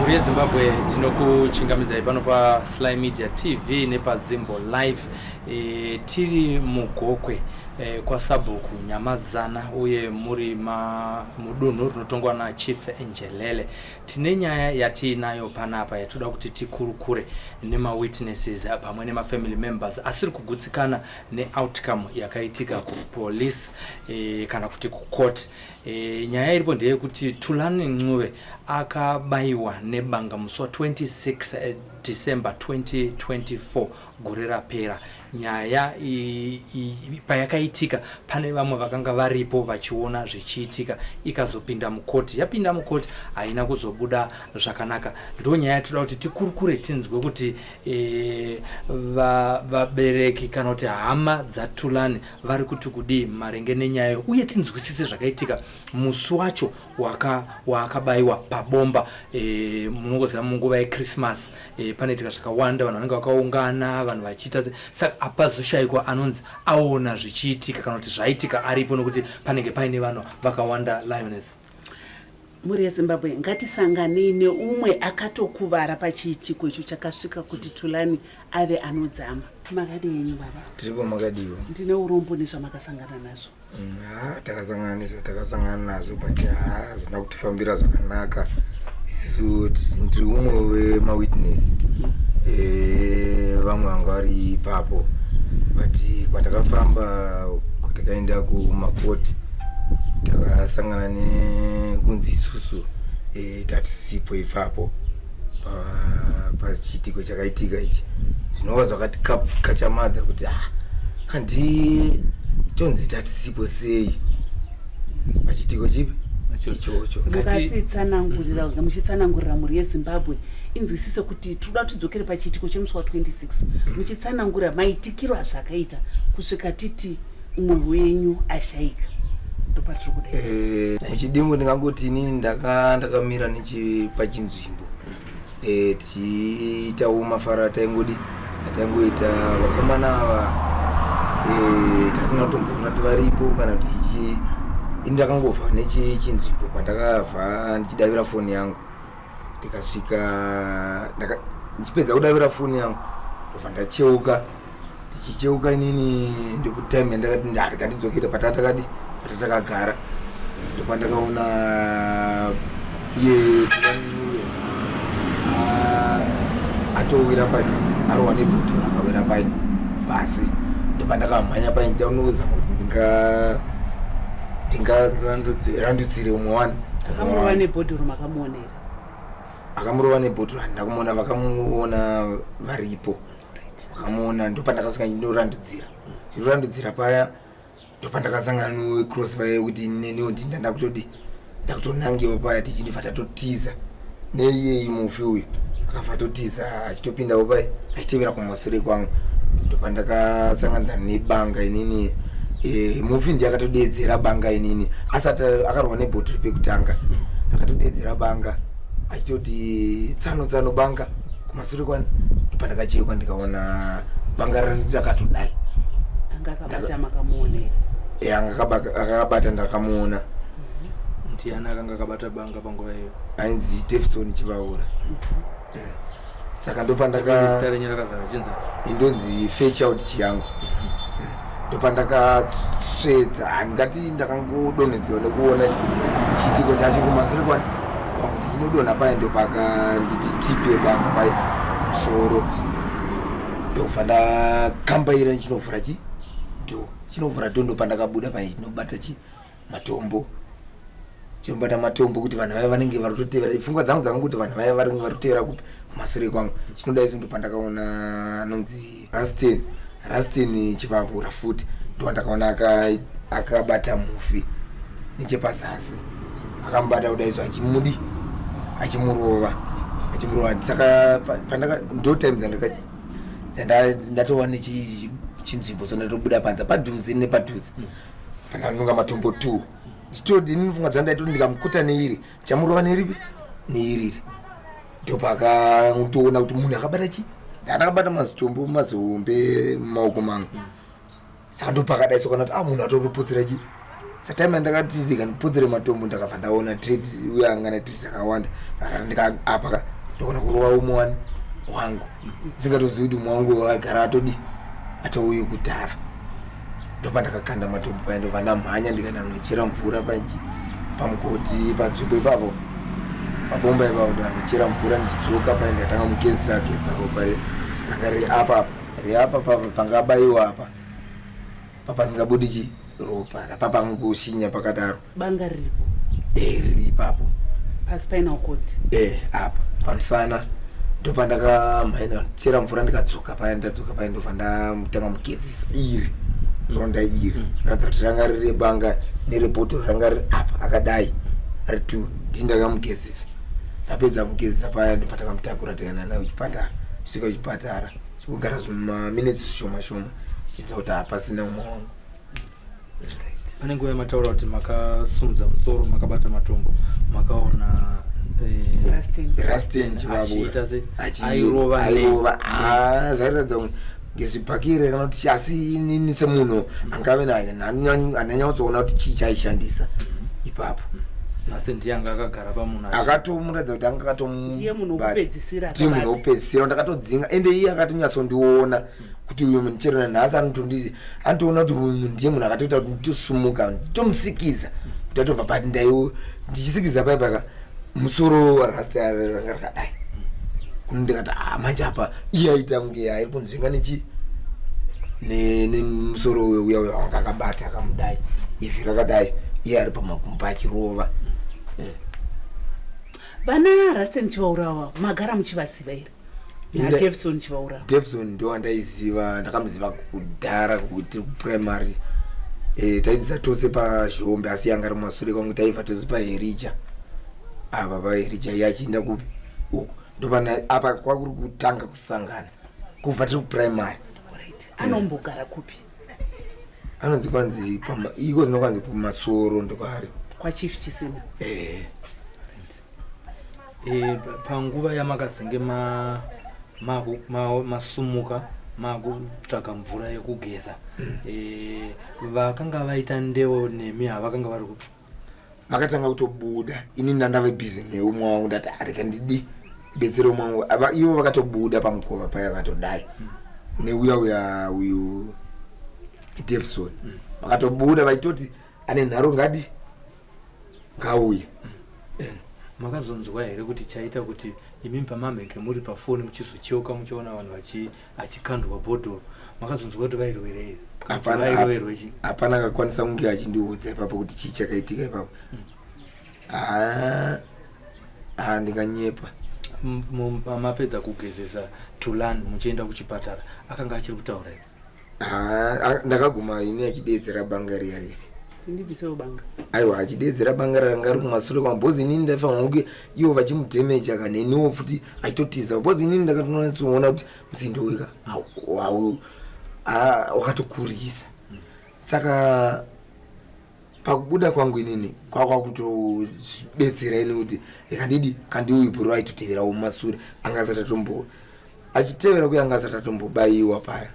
Mhuri yeZimbabwe, tinokuchingamidzai pano paSly Media TV nepaZimbo Live. Tiri muGokwe, kwasabhuku Nyamazana, uye muri mudunhu rinotongwa naChief Njelele. Tine nyaya yatiinayo panapa yatoda kuti tikurukure nemawitnesses pamwe nemafamily members asiri kugutsikana neoutcome yakaitika kupolice, kana kuti kucourt. Nyaya iripo ndeyekuti Tulani Ncube akabayiwa nebanga musi wa26 December 2024, gore rapera. Nyaya payakaitika, pane vamwe vakanga varipo vachiona zvichiitika. Ikazopinda mukoti. Yapinda mukoti, haina kuzobuda zvakanaka. Ndo nyaya yatoda kuti tikurukure, tinzwe kuti vabereki kana kuti hama dzaTulani vari kuti kudii maringe nenyayo, uye tinzwisise zvakaitika musi wacho waakabayiwa pabomba. Munongoziva munguva yeChristmas panoitika zvakawanda, vanhu vanenge vakaungana, vanhu vachiita. Saka hapazoshayikwa anonzi aona zvichiitika kana kuti zvaitika aripo, nokuti panenge paine vanhu vakawanda. Lioness. Mhuri yeZimbabwe, ngatisanganei neumwe akatokuvara pachiitiko icho chakasvika kuti Tulani ave anodzama. Makadii henyu, baba? Tiripo, makadiwa? Ndine urombo nezvamakasangana nazvo. Ha, takasangana nezvatakasangana nazvo, but ha, zvina kutifambira zvakanaka. Isusu ndiri umwe wemawitness, vamwe vanga vari ipapo, but kwatakafamba, kwatakaenda kumakoti, takasangana nekunzi isusu tatisipo ipapo pachiitiko chakaitika ichi, zvinova zvakatikachamadza kuti ah, kandi tonzi tatisipo sei pachiitiko chipi ichocho. Mukatitsanangurira, muchitsanangurira mhuri yeZimbabwe inzwisise kuti tinoda tidzokere pachiitiko chemusi wa26, muchitsanangura maitikiro azvakaita kusvika titi umwe wenyu ashayika. Ndopatiri kuda. Muchidimbu ndingangoti inini ndakamira nechepachinzvimbo, tichiitawo mafaro ataingodi ataingoita vakomana ava. Tasina kutomboona kuti varipo kana kuti ichi. Ini ndakangobva nechechinzvimbo kwandakabva ndichidavira foni yangu, ndikasvika ndichipedza kudavira foni yangu, ndobva ndacheuka. Ndichicheuka inini, ndokutime yandakati ndikandidzokera patatakadi patatakagara, ndopandakaona iye atowira pai, arohwa nebhodhoro, akawira pai pasi. Ndopandakamhanya pai ndichaunozama kuti ndingarandudzire umwe wani. Akamurova nebhodhoro makamuonera? Akamurova nebhodhoro handina kumuona, vakamuona varipo, vakamuona. Ndopandakasvika ndinorandudzira, ndinorandudzira paya, ndopandakasangana necross paya, kuti neniwo ndakutodi ndakutonangiwa paya. Tichindibva tatotiza neiyeyi mufi uyu, akabva atotiza achitopindawo pai achitevera kumasure kwangu. Ndopandakasanganidzana nebanga inini. Mufi ndiye akatodedzera banga inini asati akarwa nebhotoro pekutanga. Akatodedzera banga achitoti tsano tsano banga kumasure kwani. Ndopandakachekwa, ndikaona banga rari rakatodai. Anga akabata makamuonera? Anga akabata ndakamuona. Ndiani akanga akabata banga panguva iyo? Ainzi Davison Chivaura. Saka ndopandaka Zita renyu rakazara chinza? Indonzi Fairchild Chiyangu. Ndopandakatsvedza, handingati ndakangodonhedzewa nekuona chiitiko chacho kumasure kwani kwangu. Tichinodonha paya, ndopakanditi tipi yebanga pai musoro, ndobva ndakambaira ndichinovhura chi do chinovhura do. Ndopandakabuda pai chinobata chi matombo, chinobata matombo, kuti vanhu vaya vanenge vari kutotevera. Pfungwa dzangu dzakangoti vanhu vaya vanenge vari kutevera kupi, kumasure kwangu. Chinodai so, ndopandakaona anonzi Rasten Chivavura futi, ndowandakaona akabata mufi nechepazasi, akamubata kudai so, achimudi achimurova, achimurova. Saka pandaka ndo time dzandaka ndatova nechinzvimbo so, ndatobuda panze padhuze nepadhuze, pandanunga matombo two. Ndichitoti inini pfungwa dzandaitoti ndikamukuta neiri, chamurova neripi, neiriri. Ndopakangotoona kuti munhu akabata chi ndakabata mazitombo mazihombe mumaoko mangu. Saka ndopakadai so, kana kuti a munhu atotopotsera chi satime yandakati ndikandipotsere matombo, ndakabva ndaona trade uye anga na trade dzakawanda. Ndika apa Ndogona kurova umwe wani wangu. Ndisingatozivi kuti umwe wangu agara atodi atouye kudhara. Ndopandakakanda matombo paya, ndobva ndamhanya ndikaenda nochera mvura pamugodhi panzvimbo ipapo, pabomba ipapo. Ndikanochera mvura, ndichidzoka paya ndikatanga mugezisa geza ropa ranga riri apa apa, riri apa papa pangabaiwa apa, papasingabudi chi ropa rapapangoshinya pakadaro. Banga riripo? E, riri ipapo. Pasi paina ukoti? E, apa pamusana. Ndopandakamhaina chera mvura, ndikadzoka paya. Ndadzoka paya, ndobva ndamutanga mugezisa iri ronda iri. Ratidza kuti ranga riri banga nerebhodhoro, ranga riri apa akadai ari two. Ndii ndakamugezisa. Ndapedza mugezisa paya, ndopatakamutakura tikaenda naye kuchipatara. Svika kuchipatara, chikugara zvimaminitsi zvishoma shoma, chidza kuti hapasina umwe wangu. Pane nguva yamataura kuti makasumudza musoro makabata matombo, makaona Rasten Chivavura. Achiita se airova airova. Ah, zvairatidza kunge ngezvibhakire kana kuti, asi inini semunhu angave naye handanyatsoona kuti chii chaishandisa ipapo. Asi ndiye anga akagara pamunhu Akatomuratidza kuti anga Ndiye munhu wekupedzisira. Ndiye munhu akabata. wekupedzisira. Ndakatodzinga, ende iye akatonyatsondiona kuti uyu munhu, chero nanhasi anotondizi, anotoona kuti uyu munhu ndiye munhu akatoita kuti nditosumuka, nditomusikiza kuti atobva. But ndaiwo ndichisikiza paya paka musoro warasta ranga rakadai kuno. Ndikati, "Ah, manje apa iye aita kunge airi kunzvenga nechi nemusoro uya uya wanga akabata akamudai, ivhi rakadai, iye ari pamakumbo achirova." Vana Rasten Chivaurawa magara muchivaziva here? NaDevson Chivaurawa? Devson ndo wandaiziva, ndakamuziva kudhara kuti kuprimary taidzidza tose paZhombe, asi yanga ari mumasure kwangu. Taibva tose paHerija apa, paHerija, iye achiinda kupi uku. Ndopana apa kwakuri kutanga kusangana kubva tiri kuprimary. Alright. Anombogara kupi? Anonzi kwanzi iko zino kwanzi kumasoro ndokwaari. KwaChief Chisina? Eh. Panguva yamakazenge masumuka makutsvaga mvura yekugeza, vakanga vaita ndevo nemi havakanga vari kupi? Vakatanga kutobuda. Ini ndandave busy neumwe wangu, ndati areka ndidi betsere umwe wangu. Ivo vakatobuda pamukova paya, vakatodai neuya uya uyu Davison. Vakatobuda vaitoti ane nharo ngadi ngauye. Makazonzwa here kuti chaita kuti imi pamamhenge muri pafoni muchizocheuka muchiona vanhu achikandwa bhodhoro, makazonzwa kuti vairwere here? Kuti Hapana. Vairoverwe chi? Hapana akakwanisa kunge achindiudza ipapo kuti chii chakaitika ipapo. Ha ha, ndinganyepa. Mapedza kugezesa Tulani muchienda kuchipatara, akanga achiri kutaura here? Ha, ndakaguma ini achideedzera banga riya riya. Ndibvisewo banga. Aiwa, achideedzera banga ranga riri kumasure kwangu, because inini ndaifanira kunge ivo vachimudhemeja kana iniwo futi achitotiza, because inini ndakatonatsoona kuti musindo weka wakatokurisa. Saka pakubuda kwangu inini kwakwa kutobetsera ini kuti ikandidi kandiuyu bhuru aitoteverawo mumasure, anga asati atombo achitevera kuye, anga asati atombobayiwa paya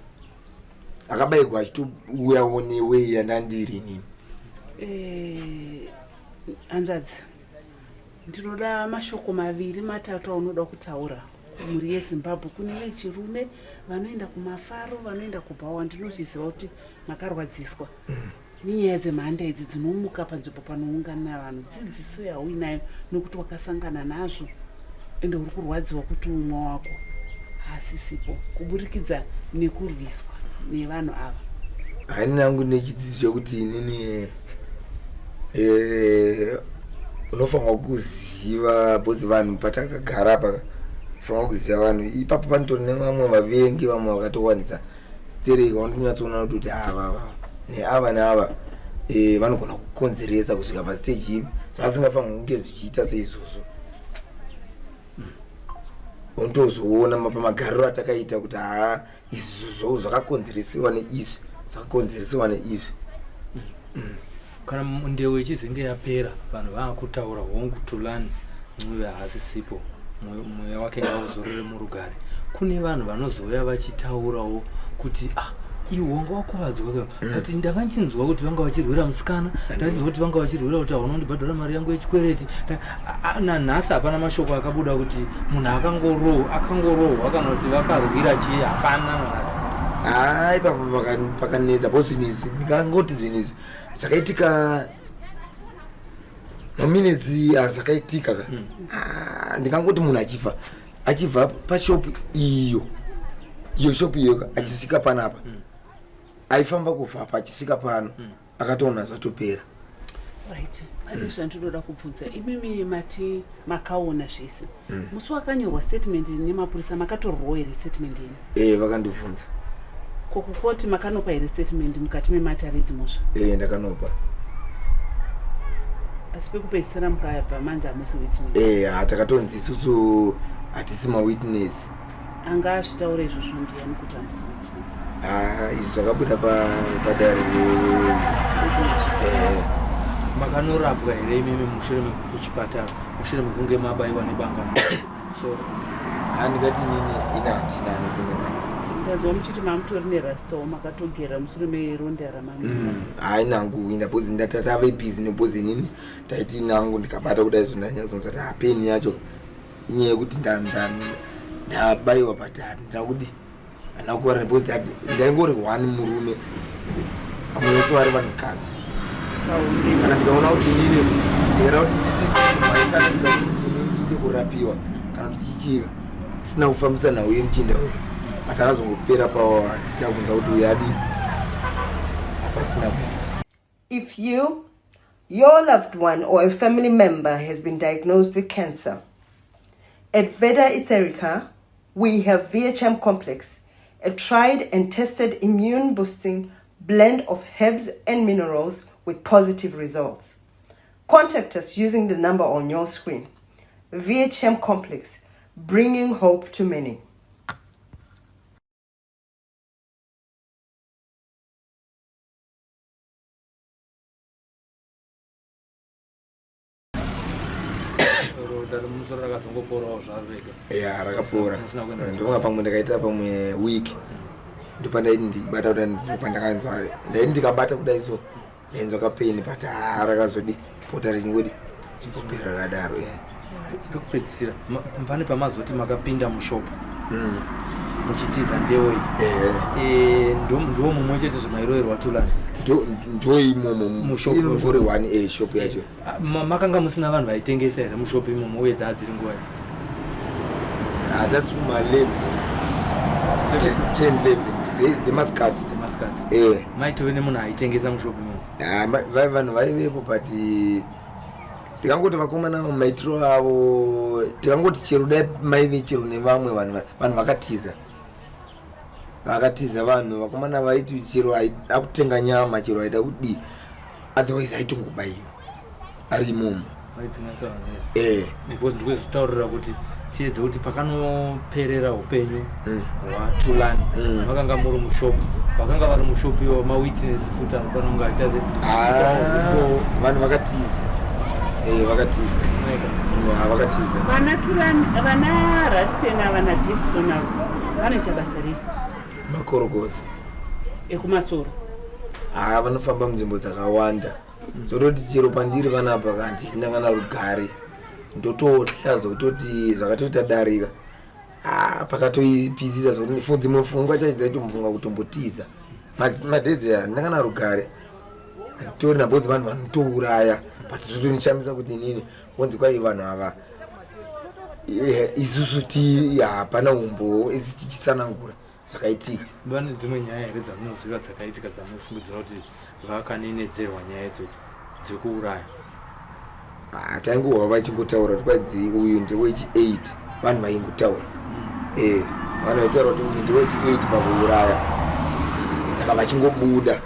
akabayigwa achitouyawo newei yandandiri inini. Hanzvadzi, ndinoda mashoko maviri matatu aunoda kutaura kumhuri yeZimbabwe, kune vechirume vanoenda kumafaro, vanoenda kubhawa. Ndinozviziva kuti makarwadziswa nenyaya dzemhanda idzi dzinomuka panzvimbo panoungana vanhu. Dzidziso yauinayo, nekuti wakasangana nazvo ende uri kurwadziwa kuti umwe wako haasisipo kuburikidza nekurwiswa nevanhu ava. Haini nangu nechidzidzo chekuti inini unofanirwa kuziva, because vanhu patakagara apa fanirwa kuziva vanhu ipapo panotori nevamwe vavengi, vamwe vakatowanisa stereki, vanotonyatsoona kuti ava ava neava neava vanogona kukonzeresa kusvika pastage ipi zvasingafanirwi kunge zvichiita seizvozvo. Unotozoona pamagariro atakaita kuti haa, izvi zvo zvakakonzeresiwa neizvi, zvakakonzeresiwa neizvi. Kana ndewo ichizenge yapera, vanhu vaakutaura, hongu, Tulani Ncube haasisipo, mweya wake ngauzorore murugare, kune vanhu vanozouya vachitaurawo kuti ah, Iwe wanga wakuvadzwa ka but ndakanchinzwa kuti vanga vachirwira musikana, ndachinzwa kuti vanga vachirwira kuti hauna kundibhadhara mari yangu yechikwereti. Nanhasi hapana mashoko akabuda kuti munhu akangorohwa kana kuti vakarwira chii, hapana nanhasi. Haa, ipapo pakanetsa po zvinhu izvi. Ndikangoti zvinhu izvi zvakaitika maminitsi azvakaitika ka. Ah, ndikangoti munhu achibva pashopu iyo, iyo shopu iyo ka, achisvika panapa, aifamba kubva apa achisvika pano, akatoona zvatopera. Right, pane zvandinoda kubvunza. Imimi mati makaona zvese musi wakanyorwa statement nemapurisa. Makatorwawo here statement yenyu? E, vakandibvunza. Ko kukoti makanopa here statement mukati mematare edzimhosva? E, ndakanopa. Asi pekupedzisira mukabva manzi hamusi witness? E, takatonzi isusu hatisi mawitness. Anga azvitaura izvozvo ndiani kuti hamusi witness? Ah, izvi zvakabuda padare. Edzimhosva. Makanorapwa here imimi mushure mekuchipatara, mushure mekunge mabayiwa nebanga so? Handingati inini, ina handina kunorapa. Ndanzwa muchiti mamutori nerastawo, makatogera mushure meronda ramami. Hayi, nangu kuinda because ndatave busy nebhozi. Inini taiti nangu ndikabata kudai so ndanyazonza kuti hapeni yacho inyaya yekuti ndabayiwa, but handina kudi, handina kukuvara nebhozi. Ndaingori one murume, vamwe vese vari vanhukadzi. Saka ndikaona kuti inini ndikada kuti nditi maisana kuda kuti inini ndinde kurapiwa kana kuti chichika tisina kufambisa nhau yemuchinda uyu, but akazongopera pawa tichakunza kuti uyu adi hapasina munhu. If you, your loved one, or a family member has been diagnosed with cancer, at Veda Etherica, we have VHM Complex, a tried and tested immune boosting blend of herbs and minerals with positive results. Contact us using the number on your screen. VHM Complex, bringing hope to many. Ronda remusoro rakazongoporawo zvaro rega? Ya, rakapora. Musina kuenda? Ndonga pamwe ndakaita pamwe week, ndopandaiti ndibata kudai, ndopandakanzwa ndaiti ndikabata kudai so ndainzwa kapain, but haa, rakazodi pota richingodi chingopera rakadaro, ya. Pekupedzisira pane pamazoti makapinda mushopu muchitiza ndewei? Ndo mumwe chete zvemairoverwa Tulani? Ndo imomo. Mushopu. Ingori one a shop yacho. Ah, makanga musina vanhu vaitengesa here mushopu imomo, uye dzaa dziri nguva iyi? Hadzati kuma 11, 10, 11 dzemasikati. Dzemasikati? Eh. Maitove nemunhu aitengesa mushopu imomo? Ah, vanhu vaivepo, but tikangoti vakomana maitiro avo, tikangoti chero dai maive chero nevamwe vanhu, vanhu vakatiza, vakatiza vanhu. Vakomana vaiti chero aida kutenga nyama, chero aida kudii, otherwise aitongobayiwa ari imomo. Vaidzinganisa vanhu vese? Eh. Because ndikuzotaurira kuti tiedze kuti pakanoperera upenyu hwaTulani, vakanga muri mushopu, vakanga vari mushopu iwo mawitness futi anofanira kunge achiita se Ah, vanhu vakatiza. Eh, vakatiza. Ah, vakatiza. Vana Tulani, vana Rasten ava naDivson ava vanoita basa rei? Makorokoza. Ekumasoro? Ha, vanofamba munzvimbo dzakawanda, zototi chero pandiri panapa kandichina kana rugare, ndotohla zokutoti zvakatoita darika. Ah, pakatoipisisa zokuti dzimwe pfungwa chacho dzaitomfunga kutombotiza madhezi aya. Handina kana rugare, handitori nabhozi, vanhu vanotouraya, but zvotonishamisa kuti inini onzi kwai vanhu ava, isusu ti hapana umbowo, isi tichitsanangura zvakaitika. Vane dzimwe nyaya here dzamunoziva dzakaitika dzamunofungidzira kuti vakanenedzerwa nyaya idzodzo dzekuuraya? Ah, taingohwa vachingotaura kuti kwadzi uyu ndewechi8, vanhu vaingotaura, vanhu vaitaura kuti uyu ndewechi8 pakuuraya, saka vachingobuda.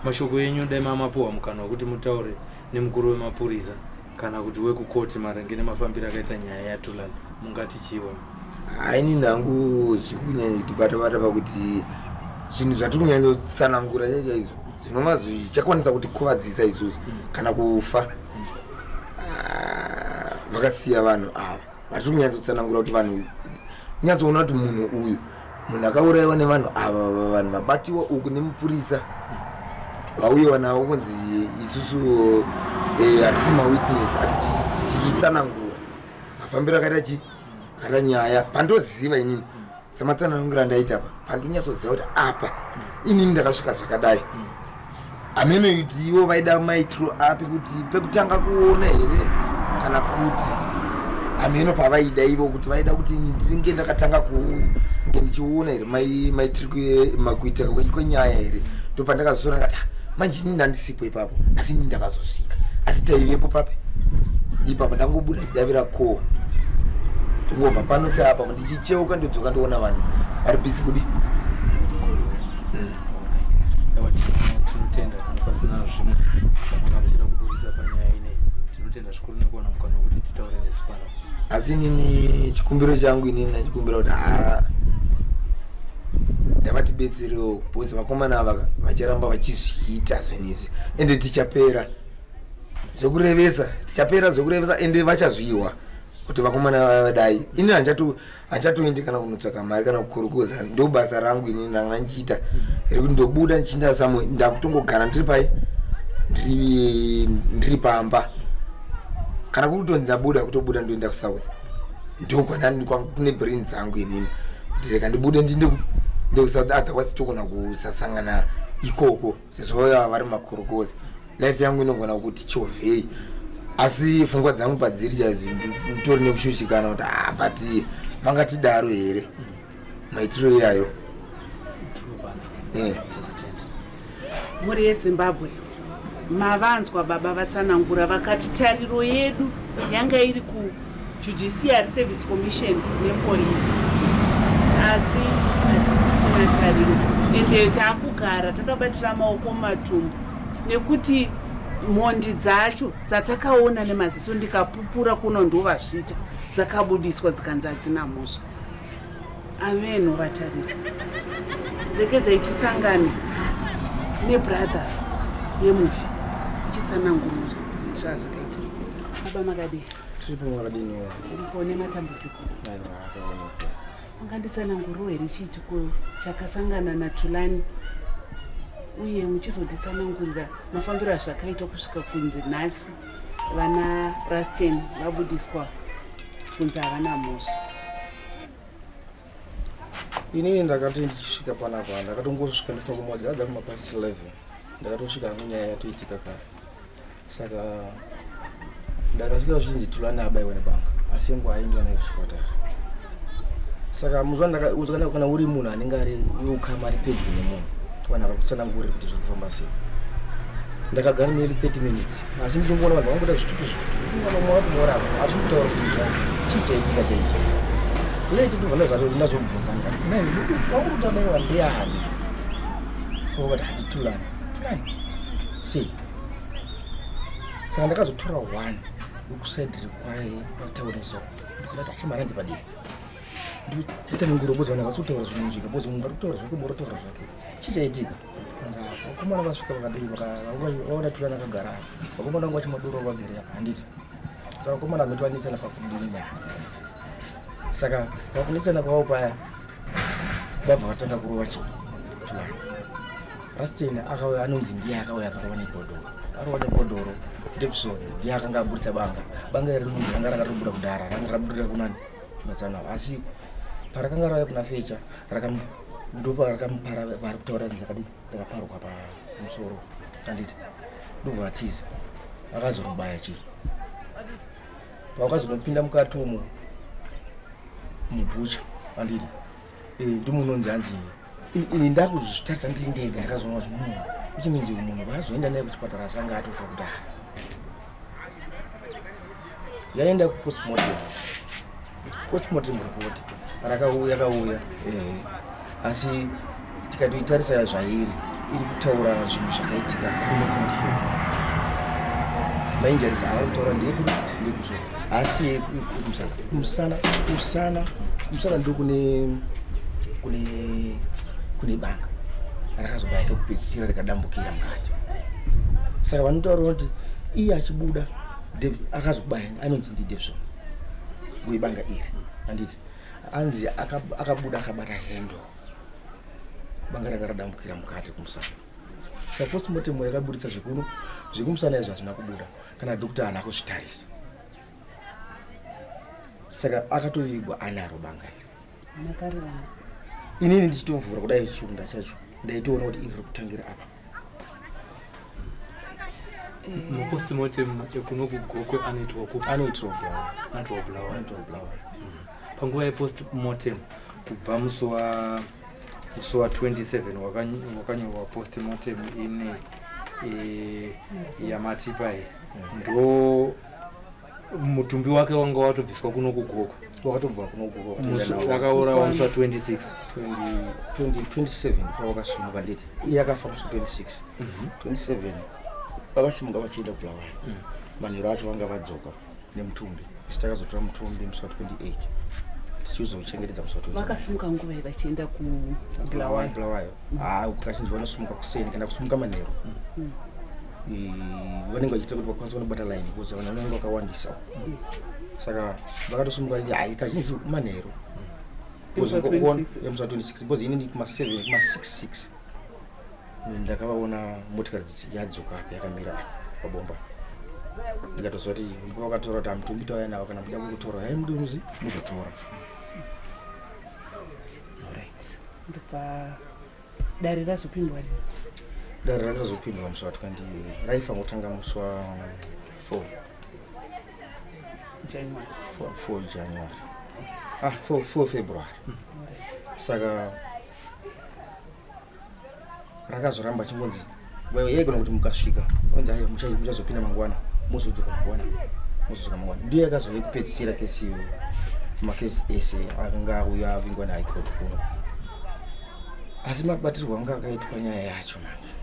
Mashoko enyu, dai mamapuhwa mukana wekuti mutaure nemukuru wemapurisa kana kuti wekukoti maringe nemafambiro akaita nyaya yaTulani, mungati chiiwa? Haini nhangu zviri kunyanya kutibata bata pakuti zvinhu zvatiri kunyanyotsanangura chaizvo zvinova zvichakwanisa kutikuvadzisa isusu kana kufa. Ah, vakasiya vanhu ava vatiri kunyatsotsanangura kuti vanhu kunyatsoona kuti munhu uyu. Munhu akaurayiwa nevanhu ava, vanhu vabatiwa uku nemupurisa vauyiwa navo kunzi isusu hatisi mawitness, ati tichitsanangura mafambiro akaita chi akaita nyaya. Pandoziva inini sematsanangura andaita apa, pandonyatsoziva kuti apa inini ndakasvika zvakadai. Hameno kuti ivo vaida maitiro api, kuti pekutanga kuona here kana kuti hameno pavaida ivo, kuti vaida kuti ndinge ndakatanga kunge ndichiona here maitiro kuitika kwenyaya here. Ndopandakazoona ndakati, "Ah, manje inini ndandisipo ipapo, asi inini ndakazosvika, asi taivepo papi ipapo." Ndangobuda ndidavira ko ndingobva pano seapa ndichicheuka, ndodzoka ndoona vanhu vari busy kudi. Aiwa, tinotenda. Kana pasina zvimwe zvamanga muchida kubudisa panyaya ineyi, tinotenda zvikuru nekuwana mukana wekuti titaure nesu pano. Asi inini chikumbiro changu, inini nachikumbira kuti haa, ndavatibetserewo, because vakomana ava vacharamba vachizviita zvinhu izvi, ende tichapera zvekurevesa, tichapera zvekurevesa, ende vachazviwa kuti vakomana vadai. Ini handichatoendi kana kunotsvaka mari kana kukurukuza. Ndo basa rangu inini ranga ndichiita rekuti ndobuda ndichienda samwe. Ndakutongogara ndiri pai, ndiri pamba. Kana kuri kutonzi ndabuda, kutobuda ndoenda kuSouth, ndokwana brain dzangu inini kuti rega ndibude ndinde ndekuSouth, otherwise togona kusasangana ikoko sezvo vava vari makurukuza. Life yangu inogona kuti chovhei, asi pfungwa dzangu padziri chaidzo nditori nekushushikana kuti ah, but vangatidaro here maitiro iyayo? Tinotenda. Mhuri yeZimbabwe, mavanzwa baba vatsanangura. Vakati tariro yedu yanga iri kuJudiciary Service Commission nepolisi, asi hatisisina tariro, ende taakugara takabatira maoko mumatumbu nekuti mhondi dzacho dzatakaona nemaziso ndikapupura kuno ndovazvita dzakabudiswa dzikanzi hadzina mhosva. Avenho vatariri, regedzai tisangane nebrother yemufi ichitsanangura zvazvakaita. Baba, makadii? Tiripo, makadini? Tiripo nematambudziko. Aiwa, akaonekwa. Munganditsanangurawo here chiitiko chakasangana naTulani, uye muchizonditsanangurira mafambiro azvakaita kusvika kunzi nhasi vana Rasten vabudiswa kunzi havana mhosva? Inini ndakati ndichisvika panapa, ndakatongosvika ndifunga kumodzi adza kumapast 11. Ndakatosvika hangu nyaya yatoitika kare. Saka ndakasvika zvichinzi Tulani abaiwa nebanga, asi ngo aendiwa naye kuchipatara. Saka muzuva kana uri munhu anenge ari weukama, ari pedyo nemunhu, vanhu havakutsananguriri kuti zviri kufamba sei. Ndakagara nearly 30 minutes, asi ndichingoona vanhu vangoita zvitutu zvitutu, vamwe asi kutaura kuti zva chii chaitika chaicho. Late ndobva ndazobvunza ndikati, "Nai, wauri kutaura ndiani?" Vakati, "Handitulani." Tulani sei? Saka ndakazotora one wekuside rekwai kwatauni, so ndikati achimarandi padiki, nditsanangura bozi vanhu havasi kutaura zvinonzwika, bozi munhu ari kutaura zvake, moro taura zvake. Chii chaitika? Kanzi vakomana vasvika vakadii, vaona Tulani akagara apa, vakomana vangu vachimadoro vagere apa, handiti? Saka vakomana vameti vanesana pakudini nyaya. Saka pakunetsana kwavo paya, vabva vatanga kurova chi Tulani. Rastin akauya, anonzi ndiye akauya akarova nebhodhoro. Arova nebhodhoro, Davison ndiye akanga aburitsa banga. Banga iri rinonzi ranga rakatobuda kudhara, ranga rabudira kunani kunatsana, asi parakanga rauya kuna Fecha ndopa rakamupara. Vari kutaura ndakadi ndakaparwa pamusoro, handiti? Ndobva atiza, akazonobaya chii pawakazonopinda mukati umo mubhucha, handiti? Ndimunonzi hanzi ini ndakuzvitarisa ndiri ndega, ndakazoona kuti munhu uchiminzi munhu vazoenda naye kuchipatara, asi anga atofa kudhara. Yaenda kupostmortem, postmortem report rakauya, yakauya ehe, asi tikatoitarisa zvairi iri kutaura zvinhu zvakaitika kuno kumusoro. Mainjuries avari kutaura ndeyekuri ndeyekumusoro, asi kumusana, kumusana ndo kune banga rakazobaya kekupedzisira rikadambukira mukati. Saka vanotaura kuti iye achibuda akazobaya anonzi ndiDavison webanga iri, handiti? Anzi akabuda akabata handle. Banga ranga radambukira mukati kumusana. Saka postmortem yakaburitsa zvikuno zvekumusana izvo hazvina kubuda kana doctor haana kuzvitarisa. Saka akatovigwa anaro banga iri. Makarirana. Inini ndichitovhura kudai chironda chacho ndaitoona kuti iri riri kutangira apa. Mapostmortem ekuno kuGokwe anoitwa kupi? Anoitirwa Bulawayo. Anoitwa Bulawayo. Anoitirwa Bulawayo. Panguva yepostmortem kubva musi wa musi wa 27 wakanyorwa postmortem ine yamatipa iyi ndo mutumbi wake wanga watobviswa kuno kuGokwe. Wakatobva kuno kuGokwe. Akaurawa musi wa 26. 27 pawakasimuka nditi iye akafa musi wa 26. 27 vakasimuka vachienda Bulawayo. Manheru acho vanga vadzoka nemutumbi. Isu takazotora mutumbi musi wa 28 tichizochengetedza musi wa 29. Vakasimuka nguva iyi vachienda kuBulawayo? Bulawayo. Haa, kazhinji vanosimuka kuseni kana kusimuka manheru. Vanenge vachiita kuti vakwanise kunobata line because vanhu vanenge vakawandisa. Saka vakatosimuka, hai, kazhinji manheru. Musi wa 26? Musi wa 26, because inini kuma 7, kuma 6 6 ndakavaona motikari yadzoka apa yakamira apa pabomba. Ndikatoziva kuti ndipo vakatora kuti hamutumbi tauya nawo, kana muda kukutora hai muduzi muzotora. Alright. Ndobva dare razopindwa rini? Dare rakazopindwa musi wa 20, raifanira kutanga musi wa 4 January. 4 January, ah, 4 February. Saka rakazoramba chingonzi yaigona kuti mukasvika vanzi aiwa muchazopinda mangwana, muzodzoka mangwana, muzodzoka mangwana. Ndiyo yakazove kupedzisira kesi iyoyo, makesi ese akanga auya avingwa nehigh court kuno. Asi mabatirwo anga akaitwa nyaya yacho manje,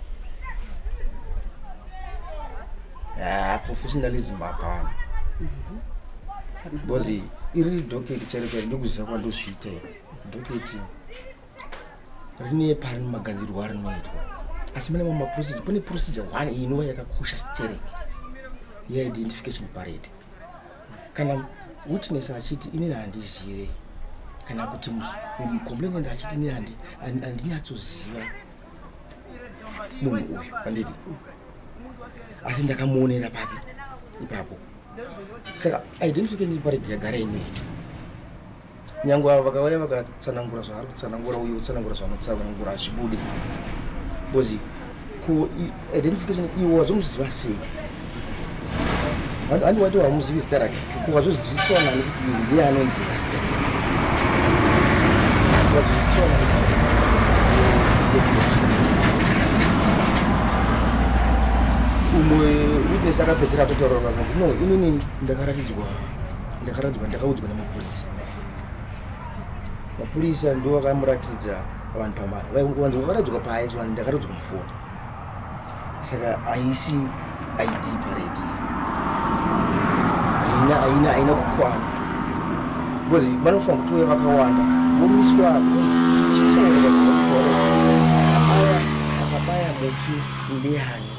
ah, professionalism hapana. Because iri docket chairo chairo, ndokuzivisa kwandozviita iro docket rine pari magadzirwo arinoitwa, asi mune mamwe maprocedure. Pane procedure one inova yakakosha stereki yeidentification parade. Kana witness achiti inini handizive, kana kuti complainant achiti inini handinyatsoziva munhu uyu, handiti, asi ndakamuonera papi ipapo. Saka identification parade yagara inoitwa. Nyange ava vakauya vakatsanangura zvaari kutsanangura uye kutsanangura zvaanotsanangura, hazvibude, because ku identification iwe wazomuziva sei? Handi wati wamuzivi zita rake, wazoziviswa nani kuti uyu ndiye anonzi Rasta? Wazoziviswa nani kuti ndiye Jackson? Umwe witness akapedzera atotaura kazanzi, "No, inini ndakaratidzwa, ndakaratidzwa, ndakaudzwa nemapurisa." Mapurisa ndo vakamuratidza vanhu pamari. Vanzi vakaratidzwa paai? Vanzi ndakaratidzwa mufoni. Saka haisi ID parade, haina haina haina kukwana, because vanofanira kuti uye vakawanda vomiswa chitaura akabaya mufi ndiani.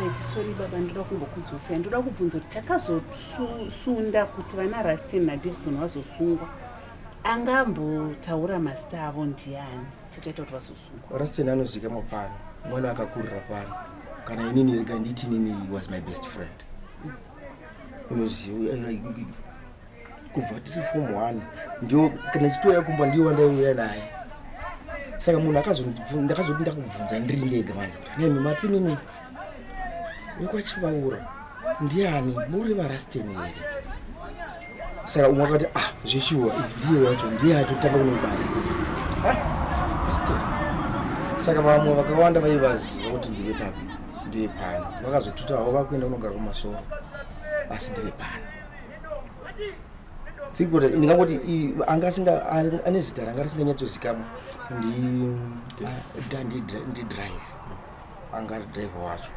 Right, sorry baba, ndoda kumbokudzosai. Ndoda kubvunza kuti chakazosunda kuti vana Rastin naDavison vazosungwa, angambotaura mazita avo ndiani? Chakaita kuti vazosungwa? Rastin anozikamwa pano, mwana akakurira pano. Kana inini rega nditi inini he was my best friend. Unoziva, kubva tiri form one ndio kana chitouya kumba ndiyo wandaiuya naye. Saka munhu ndakazoti ndakubvunza ndiri ndega manje kuti nemi mati inini wekwaChivaura ndiani, muri vaRastin here? Saka umwe akati, "Ah, zveshuwa, ndiye wacho, ndiye atotanga kunobaya." Ah, Rastin. Saka vamwe vakawanda vaivaziva kuti ndive papi, ndive pano. Vakazotuta havo vakuenda kunogara kumasoro, asi ndive pano. Think kuti ndingangoti anga asinga ane zita ranga risinganyatsozikamwa ndidrive, anga ari driver wacho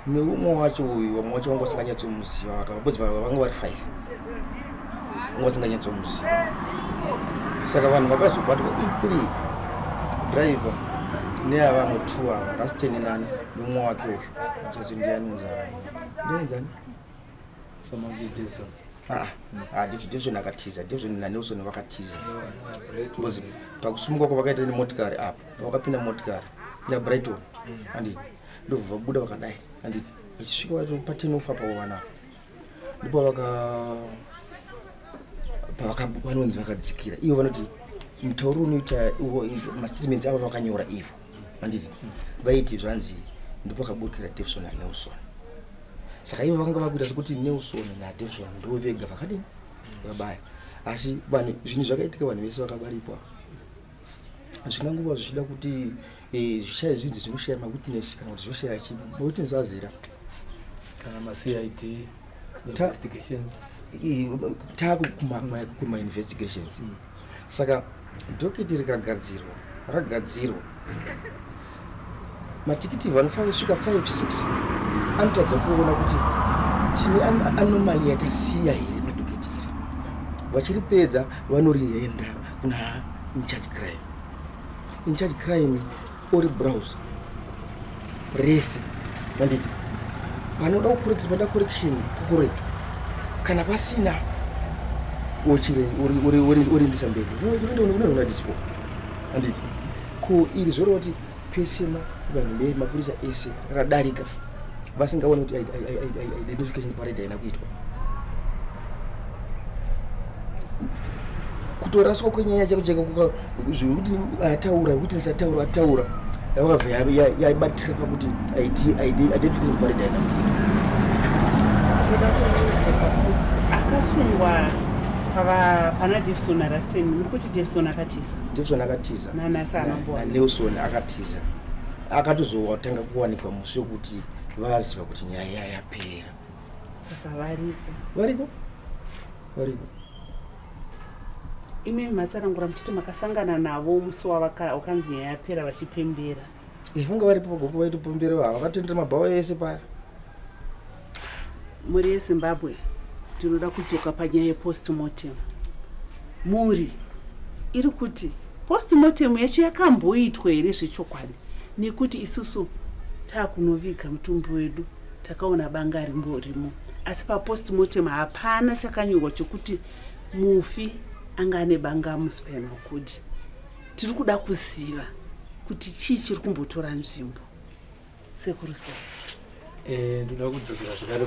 neumwe wacho uyu. Vamwe wacho vanga vasinganyatsomuziva because vanga vari five, vanga vasinganyatsomuziva. Saka vanhu vakazobatwa i3, driver neavamwe two ava, Rastin nani nemumwe wake uyu achazo ndianonzani, ndianonzani? Somanzi Jason. Ah, ah, Davison akatiza. Davison naNelson vakatiza because pakusumuka kwavakaita nemotikari apa, vakapinda motikari naBrighton, handiti? Ndobva vabuda vakadai, handiti? Vachisvika vacho patenofa pavo vanapa, ndipo vaka pavaka vanonzi vakadzikira. Ivo vanoti mutauro unoita iwo mastatements avo vakanyora ivo, handiti? Vaiti zvanzi ndipo vakaburikira Davison naNelson. Saka ivo vakanga vakuita sekuti Nelson naDavison ndo vega vakadini, vakabaya. Asi vanhu, zvinhu zvakaitika, vanhu vese vakabarikwa. Zvingangova zvichida kuti zvishaya zvinzi zvinoshaya mawitness kana kuti zvoshaya chi mawitness azera kana maCID investigations. Taakumainvestigations. Saka docket rikagadzirwa, ragadzirwa, madetective anofanira kusvika 5 6 anotadza kuona kuti tine anomaly yatasiya here padocket iri. Vachiripedza, vanorienda kuna incharge crime. Incharge crime ori browse rese, handiti? Panoda kucorrect, panoda correction, kucorrectwa. Kana pasina, oriendesa mberi, unoona dispo, handiti? Ko iri zvoreva kuti pese vanhu mapurisa ese rakadarika vasingaoni kuti identification parade haina kuitwa. Kutoraswa kwenyaya chako chako zvekuti ataura, kuti ndisataura, ataura, yakabva yaibatira pakuti identification parade haina kuitwa. Ndoda kudzoka futi. Akasungwa pana Davison naRasten, muri kuti Davison akatiza? Davison akatiza. Nanhasi haanambowanikwa. NaNelson akatiza, akatozotanga kuwanikwa musi wekuti vaziva kuti nyaya yapera. Saka variko? Variko, variko. Imi matsanangura muchiti makasangana navo musi wakanzi nyaya yapera vachipembera. Vanga varipo pagopo, vaitopembera, vakatendera mabhawa ese paya. Mhuri yeZimbabwe, tinoda kudzoka panyaya yepostmortem. Mhuri iri kuti postmortem yacho yakamboitwa here zvechokwadi, nekuti isusu taakunoviga mutumbi wedu takaona banga rimborimo, asi papostmortem hapana chakanyorwa chokuti mufi anga ane banga muspinal cord. Tiri kuda kuziva kuti chii chiri kumbotora nzvimbo, sekuru sei? Ndoda kudzokera zvakare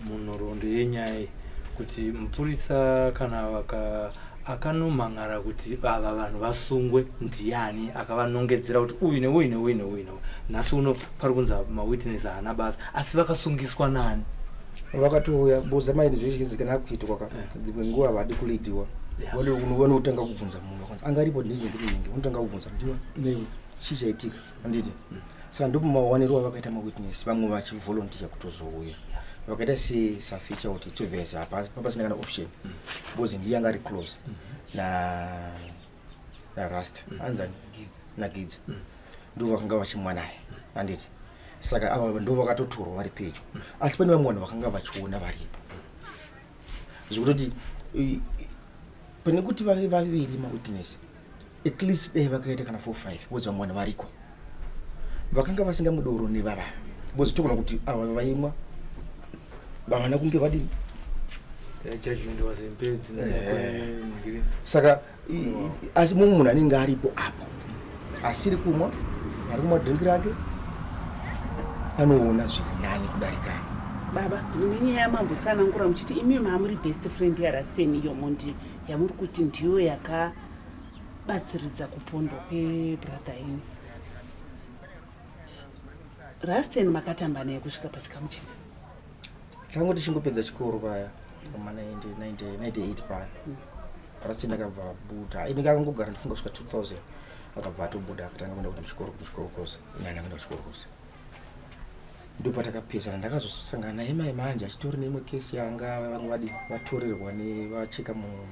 munhoroondo yenyaya iyi, kuti mupurisa kana vaka akanomhan'ara kuti ava vanhu vasungwe, ndiani akavanongedzera kuti uyu neuyu neuyu neuyu neuyu? Nhasi uno pari kunzi mawitness haana basa, asi vakasungiswa nani? Vakatouya boza maini zveshe kana akuitwa ka dzimwe nguva havadi kuleadiwa. Vanotanga kubvunza munhu vakanzi angaripo ndinenge ndinenge, vanotanga kubvunza ndiwa newe, chii chaitika, handiti? Saka ndipo mawaniro avakaita mawitness, vamwe vachivolunteer kutozouya, vakaita sesaficha kuti tsovese hapasina kana option, because ndiye anga ari close na naRasta, anzani naGidza, ndo vakanga vachimwa naye, handiti? Saka ava ndo vakatotorwa vari pedyo, asi pane vamwe vanhu vakanga vachiona varipo, zvekutoti pane kuti vave vaviri mawitness, at least dai vakaita kana 4 5, because vamwe vanhu variko vakanga vasingamudoro nevava, because togona kuti ava vaimwa havana kunge vadini. The judgment was impaired. Saka asi mumwe munhu anenge aripo apo asiri kumwa, ari kumwa drink rake, anoona zviri nani kudarika. Baba, mune nyaya yamambotsanangura muchiti imi mamuri best friend yaRasten, iyo mondi yamuri kuti ndiyo yakabatsiridza kupondwa kwebrother yenyu Rasten. Makatamba naye kusvika pachikamu chino? Tangu tichingopedza chikoro paya kuma 98 paya, Rasten akabva abuda. Ini akangogara, ndifunga kusvika 2000, akabva atobuda, akatanga kuenda kuenda muchikoro, kuchikoro kose nani, akaenda kuchikoro kose, ndopatakapedzana. Ndakazosangana naye mai manje achitori neimwe kesi yanga vamwe vadi vatorerwa nevacheka munhu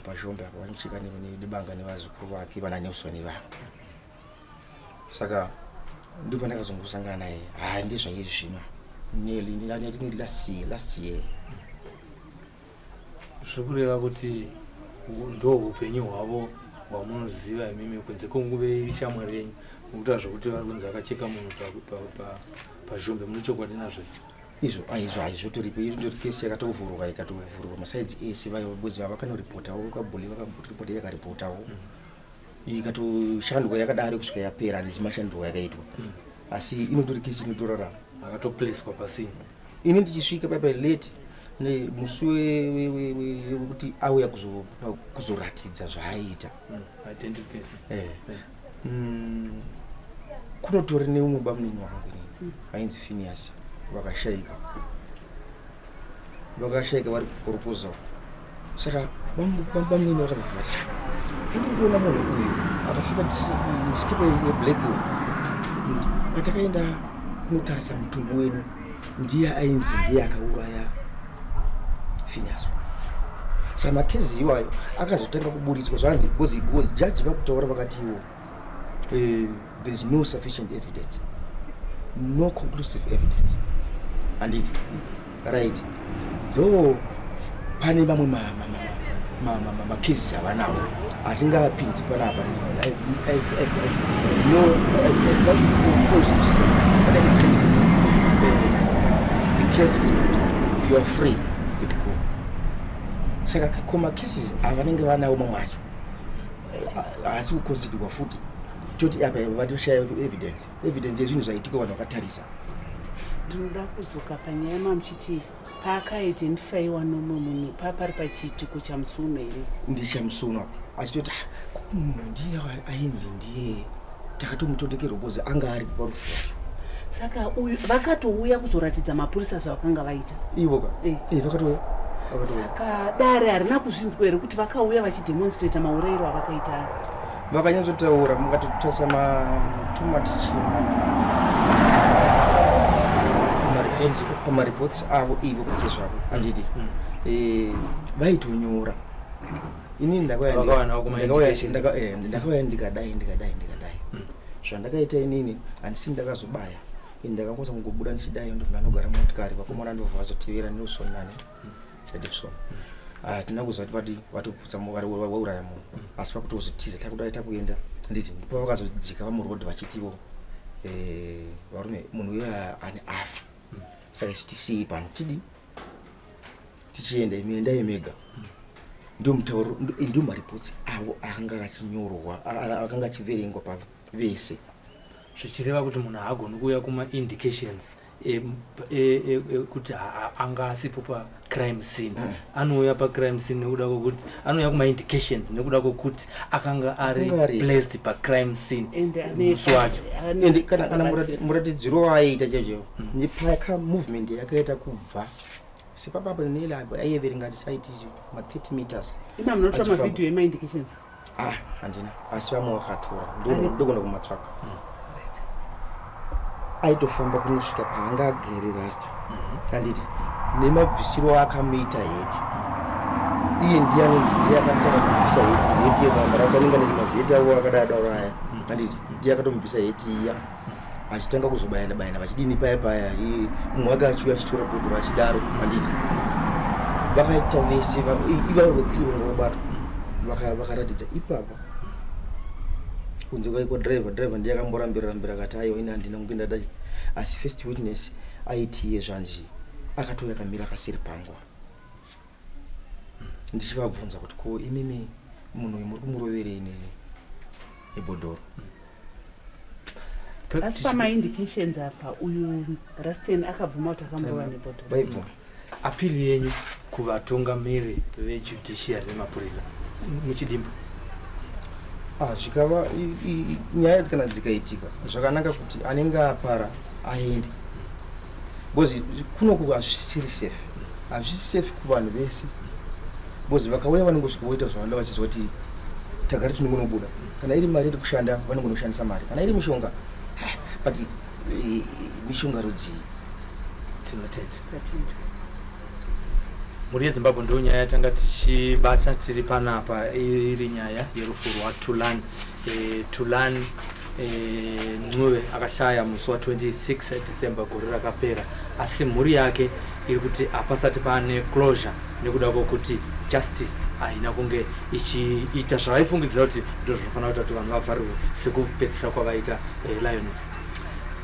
pazhombe apa, vanocheka nebanga nevazukuru vake vana Nelson ivavo. Saka ndopandakazongosangana naye. Hai, ndezvaizvi zvino nearly last year, last year. Zvokureva kuti ndo upenyu hwavo hwamunoziva imimi, kunze kwenguve shamwari yenyu, mukuita zvokuti vari kunzi akacheka munhu pazhombe, mune chokwadi nazvo? Izvo aizvo aizvotoripo, iri ndori kesi yakatovhurwa, ikatovhurwa masaidzi ese vabozi vakanorepotawo kwabhuli, vakaripota, yakaripotawo, ikatoshandwa yakadaro kusvika yapera. Handisi mashandiro yakaitwa, asi inotori kesi inotorarama. Akatoplacwa pasini. Ini ndichisvika paipa late musi wekuti auya kuzoratidza zvaaiita. Identification. Eh. Kunotori neumwe bamunini wangu inini vainzi Phineas, vakashaika, vakashaika vari kukorokoza. Saka bamunini vakabva vati, "Ah, ndiri kuona munhu uyu akafika skipa yeblack uyu." Patakaenda kunotarisa mutumbi wedu, ndiye ainzi ndiye akauraya Phineas. Saka makezi iwayo akazotanga kuburitswa zvanzi because jaji vakutaura vakatiwo there is no sufficient evidence, no conclusive evidence, handiti? Right, though pane mamwe macases avanawo hatingapinzi panapa. I've no, I've not else to say, but I can say this: the case is closed, you are free, you can go. Saka ko macases avanenge vanawo mamwe acho haasi kuconsiderwa futi, toti apa vatoshaya evidence, evidence yezvinhu zvaitika vanhu vakatarisa. Ndinoda kudzoka panyaya mamuchiti paakaidentifyiwa nomumwe munhu papari pachiitiko chamusuno here? Ndichamusuno apa achitoti, "Ah, ko munhu ndiye ainzi ndiye takatomutondekerwa because anga ari parufu rwacho." Saka uyu vakatouya kuzoratidza mapurisa zvavakanga vaita? Ivo ka. Eh. Eh, vakatouya, vakatouya. Saka dare harina kuzvinzwa here kuti vakauya vachidemonstrata maurayiro avakaita? Vakanyatsotaura, mukatotarisa matomatichima pamareports avo ivo pachezvavo, handiti? Eh, vaitonyora. Inini ndakauya Vakawanawo kuma indications. Ndakauya ndikadai, ndikadai, ndikadai. Zvandakaita inini handisi ndakazobaya ini, ndakakwanisa kungobuda ndichidai, ndobva ndanogara motikari, vakomana ndobva vazotevera Nelson nani Edison. Hatina kuziva kuti vati vatoputsa vauraya munhu, asi pakutozotiza takudai takuenda, nditi ndipo vakazodzika vamuroad vachitivo, "Varume, munhu uyo ane afa, saka isu tisiyei pano tidi tichienda, imi endai mega." Ndio mutauro, ndio mareports avo akanga achinyorwa, akanga achiverengwa pavese. Zvichireva kuti munhu haagoni kuuya kumaindications ekuti anga asipo pacrime scene. Anouya pacrime scene nekuda kwokuti anouya kumaindications nekuda kwokuti akanga ari Akanga ari. placed pacrime scene Ende ane musi wacho. Ende kana muratidziro waaiita chaicho nepaka movement yakaita kubva sepapapa nele aiyeverenga tisaiti ma30 meters. Ima munotora Achifamba. mavhidhiyo emaindications? Ah, handina, asi vamwe vakatora. Ari. Ndogona kumatsvaka. Aitofamba kunosvika paanga agere rasta, handiti? Nemabvisiro akamuita heti, iye ndiye anonzi ndiye akatanga kubvisa heti, heti yemarasta anenge ane maziheti avo akadadaro aya, handiti? Ndiye akatomubvisa heti iya, achitanga kuzobayana bayana vachidini paya paya, iye mumwe wake achiuya achitora bhodhoro achidaro, handiti? Vakaita vese ivavo three vanga vabatwa, vakaratidza ipapa kunze kwaikwa driver. Driver ndiye akamborambira rambira akati, "Aiwa, ini handina kunge ndadai." Asi first witness aiti iye zvanzi akatouya akamira paseri pangu ndichivabvunza kuti, "Ko imimi munhu uyu muri kumuroverei nebhodhoro?" Asi pamaindications apa uyu Rasten akabvuma kuti akamurova nebhodhoro? Vaibvuma. Appeal yenyu kuvatungamiri vejudiciary nemapurisa muchidimbu? Ah, zvikava nyaya kana dzikaitika zvakanaka kuti anenge apara aende, because kunoku hazvisiri safe, hazvisi safe kuvanhu vese, because vakauya vanongosvika voita zvavanoda vachiziva kuti tagari tinongonobuda. Kana iri mari iri kushanda, vanongonoshandisa mari. Kana iri mishonga, but mishonga rudzii? Tinotenda. Tatenda. Mhuri yeZimbabwe, ndo nyaya yatanga tichibata tiri panapa, iri nyaya yerufu rwaTulani Tulani Ncube akashaya musi wa26 December gore rakapera, asi mhuri yake iri kuti hapasati pane closure nekuda kwokuti justice haina kunge ichiita zvavaifungidzira kuti ndo zvinofanira kuita kuti vanhu vavharirwe sekupedzisa kwavaita Lioness.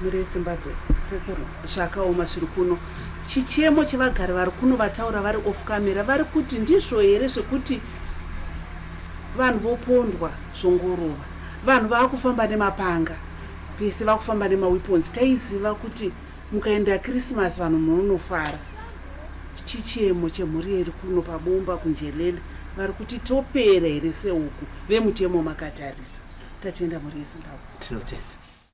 Mhuri yeZimbabwe, sekuru, zvakaoma zviri kuno. Chichemo chevagari vari kuno vataura vari off camera vari kuti ndizvo here zvekuti vanhu vopondwa zvongorova, vanhu vaakufamba nemapanga pese, vakufamba nemaweapons. Taiziva kuti mukaenda Christmas vanhu munonofara. Chichemo chemhuri iri kuno paBomba kuNjelele vari kuti topera here sehuku, vemutemo makatarisa. Tatenda mhuri yeZimbabwe. Tinotenda.